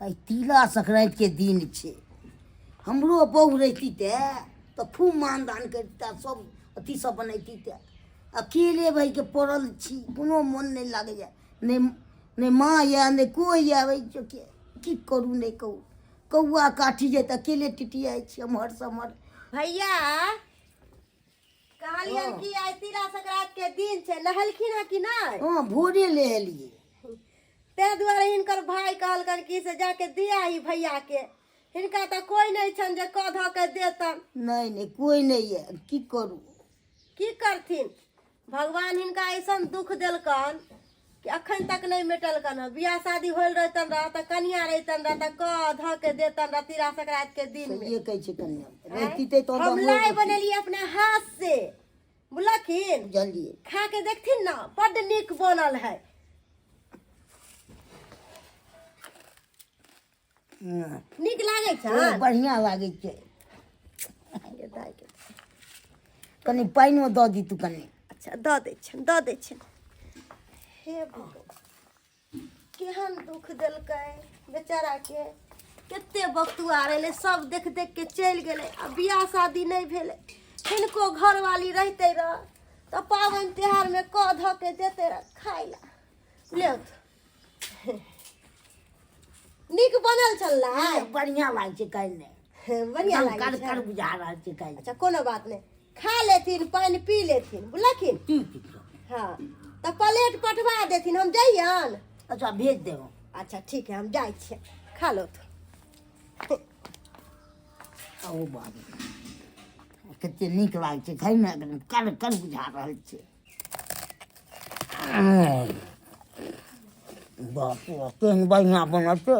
आइ तिला संक्रान्तिके दिन छै। हमरो बहु रहिती तऽ खूब मानदान करिता, सब अथी सब बनैती। तऽ अकेले भाइके पड़ल छी, कोनो मोन नहि लागैए। नहि नहि माँ यए, नहि कोइ यए। भाइ की करू नहि कहू, कौआ काठी जाइ तऽ अकेले टिटियाइ छी एम्हरसँ एम्हर। भैया, कहलियनि कि आइ तिला संक्रांति के दिन छै, नहेलखिन हँ कि नहि? हँ, भोरे नहेलियै। ताहि दुआरे हिनकर भाय कहलकनि कि से जाके दिया ही भैया के, हिनका तऽ कोइ नहि छनि जे कऽ धऽ के देतनि। नहि नहि, कोइ नहि यए, की करू? की करथिन, भगवान हिनका ऐसन दुख देलकन कि अखन तक नहि मेटलकन हँ। बियाह शादी होल रहितन रह तऽ कनिया रहितन रह तऽ कऽ धऽ के देतन रह तिला संक्रांति के दिन में। सहिए कहै छै कनिया, रहिती तऽ हम लाइ बनेलियै अपना हाथ से, बुझलखिन? बुझलियै। खा के देखथिन ने, बड्ड नीक बनल है। नीक लागै छै? बढ़िआँ लागै छै। कनि पानिओ दऽ दी तू कनि। अच्छा, दऽ दै छियनि, दऽ दै छियनि। हे भगवान, केहन दुख देलकै बेचाराके! कते बकतुआ रहलै, सब देख देख के चलि गेलै आ बियाह शादी नहि भेलै। हिनको घरवाली रहितै रह तऽ पाबनि तिहारमे कऽ धऽ के देतै रह खाय लए। ले, नीक बनल छल? बढ़िआँ लागै छै काल्हि नहि बढ़िआँ लागै कर कर बुझा रहल छै काल्हि। अच्छा, कोनो बात नहि, खा लेथिन, पानि पी लेथिन, बुझलखिन? ठीक। हँ, तऽ प्लेट पठवा देथिन, हम जइयन। अच्छा, भेज देब। अच्छा, ठीक है, हम जाइ छियै, खा लो। ओ बाप, कते नीक लागै छै खाइमे, एकदम कर कर बुझा रहल छै। बाप रे, केहन बढ़िआँ बनल छै,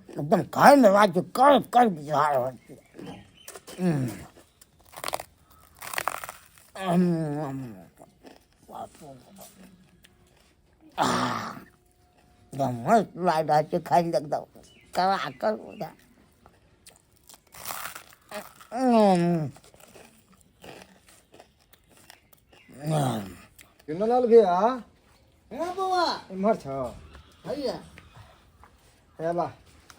एकदम खाइमे लागै छै कर कर बुझा रहल छै। बाप रे, एकदम मस्त लागि रहल छै खाइमे, एकदम कड़ा कर बुझा। चुनलाल भैया। हँ बौआ। एम्हर छ? हैया। हे ला,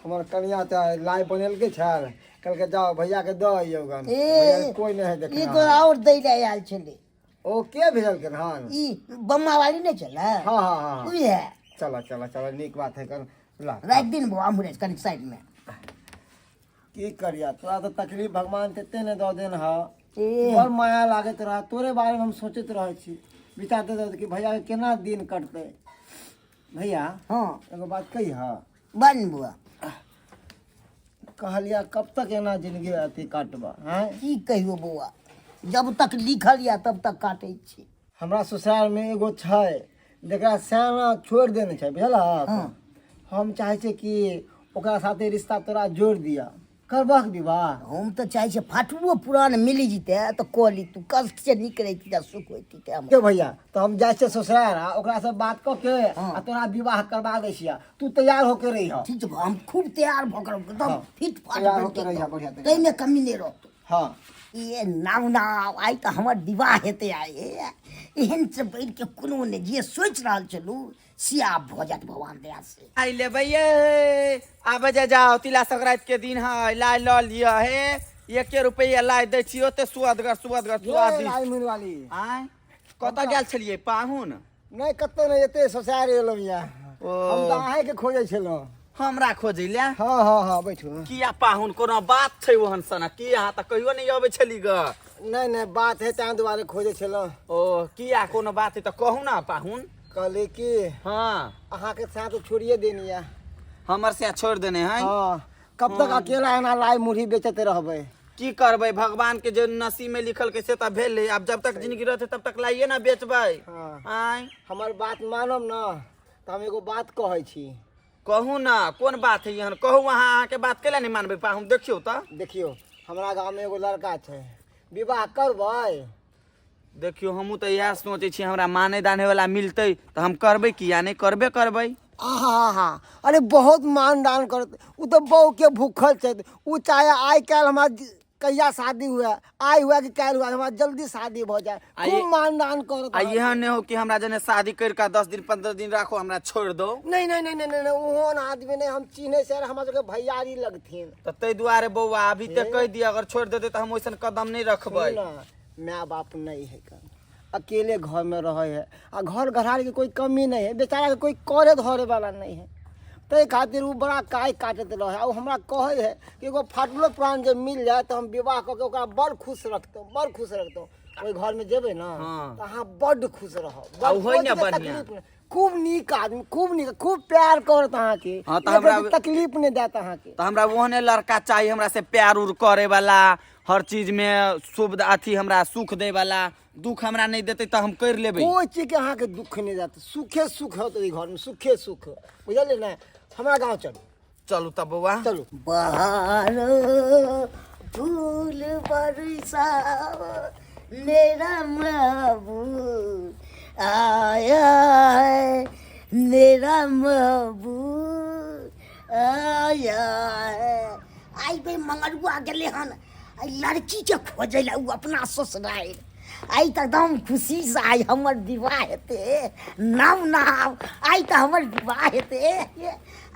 हमर कनिया तऽ लाइ बनेलकै छल, कहलकै जाओ भैया के दऽ अइयौ गन। ए, भैया के कोइ नहि है देखना। एगो आओर दै लए आयल छलै। ओ के भेजलकै हन? ई बम्मा वाली नहि छलै? हाँ हाँ हाँ। उहे। चलो चलो चलो, नीक बात है कर ला। राखि दिन बौआ, अम्हरे कनि साइडमे। की करिया, तोरा तऽ तकलीफ भगवान तेते ने दऽ देन ह। ए। बड़ माया लागैत रह, तोरे बारेमे हम सोचैत रहै छी, विचारते रहै कि भैया के केना दिन कटतै। भैया। हँ। एगो बात कही? बन बौआ। कहलिया, कब तक एना जिंदगी अथी काटबा हैं? की कहियो बौआ, जब तक लिखल या तब तक काटै छी। हमरा ससुरालमे एगो छै जकरा सियाना छोड़ि देने छै, बुझलहक? हँ। हम चाहै छियै कि ओकरा साथे रिश्ता तोरा जोड़ि दिअ, करबहक विवाह? हम तऽ चाहै छियै फाटलो पुरान मिल जेतै तऽ कऽ ली तू, कष्ट से नीक रहिती तऽ सुख होइती तऽ हमरा। के भैया, तऽ हम जाइ छियै ससुराल आ ओकरासँ बात कऽ के हँ। आ तोरा विवाह करबा दै छियै, तू तैयार होके रहिह। ठीक छै, हम खूब तैयार भऽ कऽ एकदम हँ। फिट फाट तैयार बनि होके के रहिह, बढ़िआँ तैयार। ताहिमे कमी नहि रहतौ। हँ। ए नाव नाव, आइ तऽ हमर विवाह हेतै आइ। ए, एहन से बढ़ि के कोनो नहि, जे सोचि रहल छलहुँ से आब भऽ जायत भगवान दया से। आइ लेबै ये, आबै जे जाओ, तिला संक्रांति के दिन है, लाइ लऽ लिअ हे, एके रुपैआ लाइ दै छी, ओते सुअदगर सुअदगर ये स्वादिष्ट। राय मुनवाली। आँय, कतऽ गेल छलियै पाहुन? नहि, कतौ नहि, एते ससुराल एलहुँ यऽ। ओ। हम तऽ अहाँके खोजै छलहुँ। हमरा खोजै लए? हँ हँ हँ, बैठू। किया पाहुन, कोनो बात छै ओहन सनक की? अहाँ तऽ कहियो नहि अबै छली ग। नहि नहि, बात है ताहि दुआरे खोजै छलहुँ। ओ किया, कोनो बात है तऽ कहू ने पाहुन। कहली कि हँ। अहाँके साथ छोड़िए देनी यऽ। हमर से छोड़ि देने है? हँ, कब तक अकेला एना लाइ मुरही बेचते रहबै? की करबै, भगवान के जे नसीब में लिखल के से तऽ भेलै, आब जब तक जिंदगी रहतै तब तक लाइए ने बेचबै। हँ। आँय। हमर बात मानब ने तऽ हम एगो बात कहै छी। कहू ने, कोन बात है एहन? कहू अहाँ, अहाँके बात कैला नहि मानबै पाहुन? देखियौ तऽ। देखियौ, हमरा गाममे एगो लड़का छै, विवाह करबै? देखियौ, हमहूँ तऽ इएह सोचै छी, हमरा मानै दानै वाला मिलतै तऽ हम करबै, किया नहि करबे करबै। आहा हा, अरे बहुत मान दान करत ओ तऽ, बहुके भूखल छै ओ, चाहे आइ काल्हि हमरा कहिया शादी हुए, आइ हुए कि काल्हि हुए, हमरा जल्दी शादी भऽ जाए। आ खूब मानदान करत। आ एहन नहि हो कि हमरा जने शादी करि कऽ 10 दिन 15 दिन राखो, हमरा छोड़ि दो। नहीं नहीं नहीं नहीं नहीं, ओहन आदमी नहीं, हम चिन्है से, हमरा सबके भैयारी लगथिन। तऽ ताहि दुआरे बौआ अभी ते कहि दिअ, अगर छोड़ि देतै तऽ हम ओइसन कदम नहि रखबै। सुनू ना, माय बाप नहीं है कन, अकेले घर में रहे है आ घर घरारी के कोई कमी नहीं है, बेचारा के कोई करे धरे वाला नहीं है, ताहि खातिर ओ बड़ा काय काटैत रहे। आ ओ हमरा कहै है कि एगो फाटलो प्राण जे मिल जाए तऽ हम विवाह कऽ के ओकरा बड़ खुश रखतहुँ, बड़ खुश रखतहुँ। ओहि घरमे जेबै ने हाँ। तऽ अहाँ बड्ड खुश रहब। आ ओ होइ कोइ ने चीजके बढ़िआँ। तकलीफ नहि। खूब नीक आदमी, खूब नीक, खूब प्यार करत अहाँके। हाँ, तऽ एक हमरा रत्ती तकलीफ नहि देत अहाँके। तऽ हमरा ओहने लड़का चाही, हमरा से प्यार उर करे वाला, हर चीज में सुविधा अथी हमरा सुख दै वाला, दुख हमरा नहि देतै तऽ हम करि लेबै। कोइ चीजके अहाँके दुख नहि देत, सुखे सुख होत ओहि घरमे, सुखे सुख, बुझलियै ने? हमरा गाँव चलू। चलू तब बौआ, चलू। बहार फूल बरसाओ, मेरा महबूब आया है, मेरा महबूब आया है। आई बे मंगरुआ गेलै हन आई लड़की के खोजै लए उ अपना ससुरारि। आइ तऽ एकदम खुशीसँ आइ हमर विवाह हेतै, नाम नहाब, आइ तऽ हमर विवाह हेतै,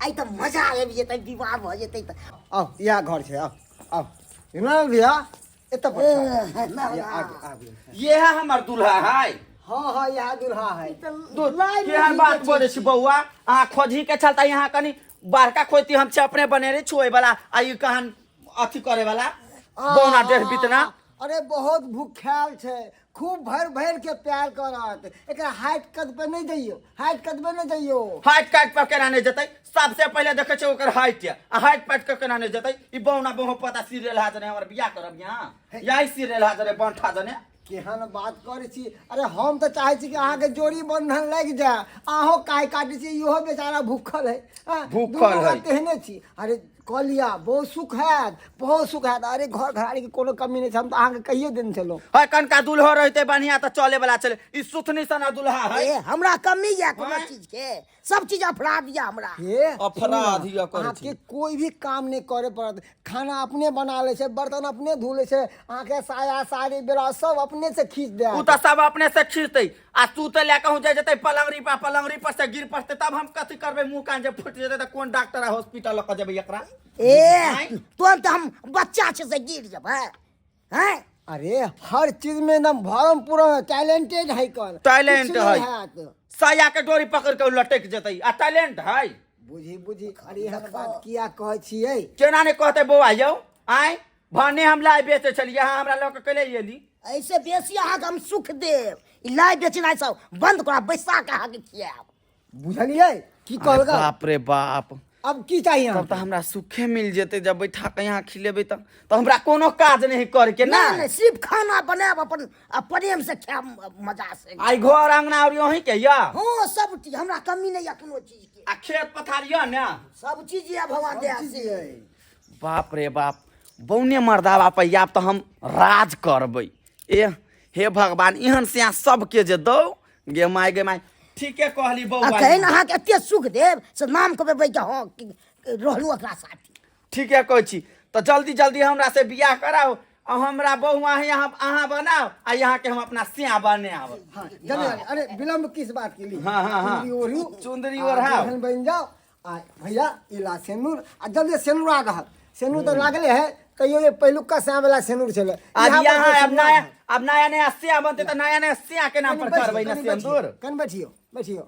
आइ तऽ मजा आबि जेतै विवाह भऽ जेतै तऽ। आउ, इएह घर छै, आउ आउ विमल भैया, एतऽ पर छै। ना, ये ना। आबि आबि। इएह हमर दूल्हा है। हाँ हाँ, इएह दुल्हा है। केहन बात बोलै छी बौआ, अहाँ खोजही के छल तऽ यहाँ कनि बड़का खोजती, हम छै अपने बनेने छुए वाला, आ ई कहन अथी करे वाला बौना डेढ़ बितना। अरे बहुत भूखायल छै, खूब भरि भरि के प्यार करत। एकरा हाइट कद पे नहि जइयो, हाइट कद पे नहि जइयो। हाइट काट पर केना नहि जेतै? सबसे पहिले देखै छै ओकर हाइट, आ हाइट पाइट के केना नहि जेतै? ई बौना बहु पता सीरियल हा जने हमर बियाह करब यहाँ, यही सीरियल हा जने बंठा जने। केहन बात करै छी? अरे हम तऽ चाहै छी कि अहाँके जोड़ी बंधन लागि जाय, अहूँ काय काटै छी, इहो बेचारा भूखल है। हाँ, भूखल दुनू है। तेहने छी। अरे कऽ लिअ, बहुत सुख हैत, बहुत सुख हैत। अरे घर घरारीके कोनो कमी नहि छै, हम तऽ अहाँके कहिए देने छलहुँ। है कनका दुल्हो रहते बढ़िया तऽ चले वाला छलै, ई सुथनी सना दुल्हा है। ए हमरा कमी यऽ कोनो आँय? चीज के? सब चीज अपराध यऽ हमरा। हे अपराध यऽ करै अहाँके छी। कोई भी काम नहि करे पड़त, खाना अपने बना लै छै, बर्तन अपने धो लै छै, अहाँके साया साड़ी ब्लाउज सब अपने से खींच उ देत। तऽ सब अपने से खींचतै आ सुतै लए कहूँ जाय जेतै पलंगरी पर, पलंगरी पर से गिर पड़तै तब हम कथी करबै? मुँह कान जे फुटि जेतै तऽ कोन डॉक्टर आ हॉस्पिटल लऽ कऽ जेबै एकरा? ए आँय? तुरंत हम बच्चा छै से गिर जेबै हैं? अरे हर चीज में एकदम भरम पूरा टैलेंटेड है कल। टैलेंट किछु नहि है। हैत। साया के डोरी पकड़ के उ लटकि जेतै आ टैलेंट है। बुझी बुझी, अरे एहन बात किया कहै छियै? केना नहि कहतै बौआ यौ? आँय, भने हम लाइ बेचै छलियै, अहाँ हमरा लऽ कऽ कैले एली? ऐसे बेसी अहाँके हम सुख देब, ई लाइ बेचनाइ सब बंद करा, बैसा के अहाँके खियाएब। बुझलियै की कहलकै? बाप रे बाप। अब की चाहिए तब अहाँके? तऽ हमरा सुखे मिल जेतै जब बैठा के यहाँ खिलेबै तऽ हमरा कोनो काज नहि करके ना। नहि नहि, सिर्फ खाना बनायब अपन आ प्रेम से खायब मजा से। आई घर अंगना और यहीं के या? हाँ, सब चीज, हमरा कमी नहीं है कोनो चीज के। आ खेत पथार यऽ ने? सब चीज यऽ भगवान दया सब चीज से। अइ। बाप रे बाप, बौने मर्दाबा पर आब तऽ हम राज करबै। ए हे भगवान, एहन से सबके जे दौ गे माय, गे माय, ठीके कहली बौआ। अखन अहाँके एते सुख देब से नाम कहबै कि हाँ रहलहुँ एकरा साथी। ठीके कहै छी। तऽ जल्दी जल्दी हमरा से बियाह कराउ आ हमरा बहु अहाँ यहाँ अहाँ बनाओ आ यहाँ के हम अपना सिया बनाब। हाँ, जल्दी जल्दी। अरे विलम्ब किस बात के लिए? हाँ, हाँ, हाँ। चुनरी ओढ़ू। चुनरी आ ओढ़ाउ। दुल्हन बनि जाओ। आ भैया इला सेनुर, आ जल्दी सेनुर आ रहल। सेनुर तऽ लागले है, तैयो ये पहिलुका श्याम वाला सेनुर छलै। आब इएह यहाँ पर अब सेनुर नया रहल। अब नया नया सिया बनतै तऽ नया नया सिया के नाम कनि पर बैठियौ, करबै ने कनि बैठियौ, सिन्दूर। कनि बैठियौ, बैठियौ।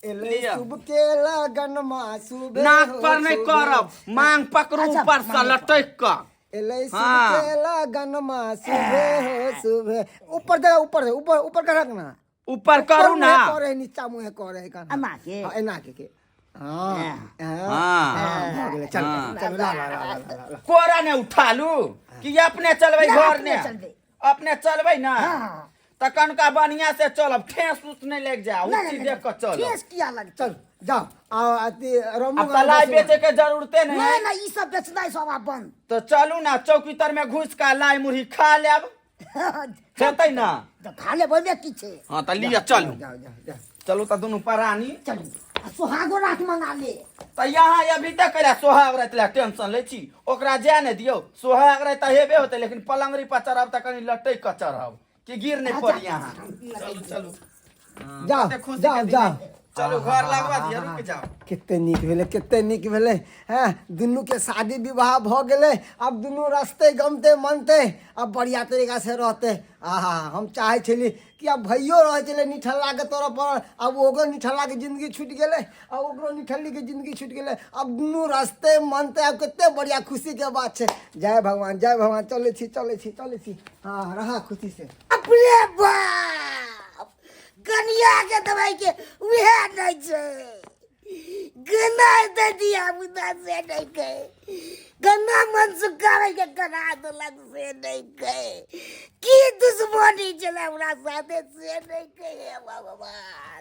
एलै लिअ। शुभ के लगन मा सुबह नाक हो पर नहि सुबह। करब, मांग पकड़ू अच्छा, ऊपर से मांग लटकि कऽ। एलै शुभ हाँ। के लगन मा सुबह हो सुबह। ऊपर जगह, ऊपर से ऊपर ऊपर कर रखना। ऊपर करू ना। करे है, नीचा मुँहे करे है कान्हा। एना के? हाँ, एना के हाँ हाँ हाँ। हाँ, भऽ गेलै। चल हाँ। चल, ला ला ला ला ला ला। कोरा ने उठा लू कि अपने चलबै? ना, घर अपने ने चलबै। अपने चलबै ना? हाँ। तऽ कनका बढ़िया से चलब, ठेस उस नहि लागि जाय, नहीं, उसी नहीं, देख कऽ चलब। ठेस किया लगतै? चल जाओ, आओ अथी रमू। आब तऽ लाइ बेचे के जरूरते नहीं। नहीं नहीं, ई सब बेचनाइ सब आब बंद। तऽ चलू ना, चौकी तर में घुसि कऽ लाइ मुरही खा लेब, हेतै ना? तऽ खा लेबै, ओहिमे की छै? हाँ तऽ लिअ, चलू। जाओ जाओ जाओ। चलू तऽ दुनू प्राणी। चलू। आ सोहागो रात मंगा ले। तऽ यहाँ अभी तक कैला सोहाग राति लए टेंशन लै छी? ओकरा जाय नहि दियौ। सोहाग राति तऽ हेबे होतै, लेकिन पलंगरी पर चढ़ब तऽ कनि लटकि कऽ चढ़ब कि गिर नहि पड़ी यहाँ। चलू चलू। जाओ। कते खुशी जाओ। के दिन जाओ। है। चलू, घर लगवा दिअ, रुकि जाओ। कते नीक भेलै, कते नीक भेलै। हँ, दुनूके शादी विवाह भऽ गेलै। आब दुनू रस्ते गमते मनते, आब बढ़िआँ तरीकासँ रहतै। आहा, हम चाहै छली कि आब भैयो रहै छलै निठल्लाके तरफ पर, आब ओकरो निठल्लाके जिन्दगी छुटि गेलै आ ओकरो निठल्लीके जिन्दगी छुटि गेलै। आब दुनू रस्ते मनते, आब कते बढ़िआँ खुशीके बात छै। जय भगवान, जय भगवान। चलै छी, चलै छी, चलै छी। हँ, रहा खुशी से। अपने बाप कनिया के दवाई के उहे नहीं छै, गन्ना दे दिया बुदा से नहीं के, गन्ना मन सुखावे के करा देलक से नहीं के। की दुश्मनी चला हमरा साथे से नहीं के। हे भगवान।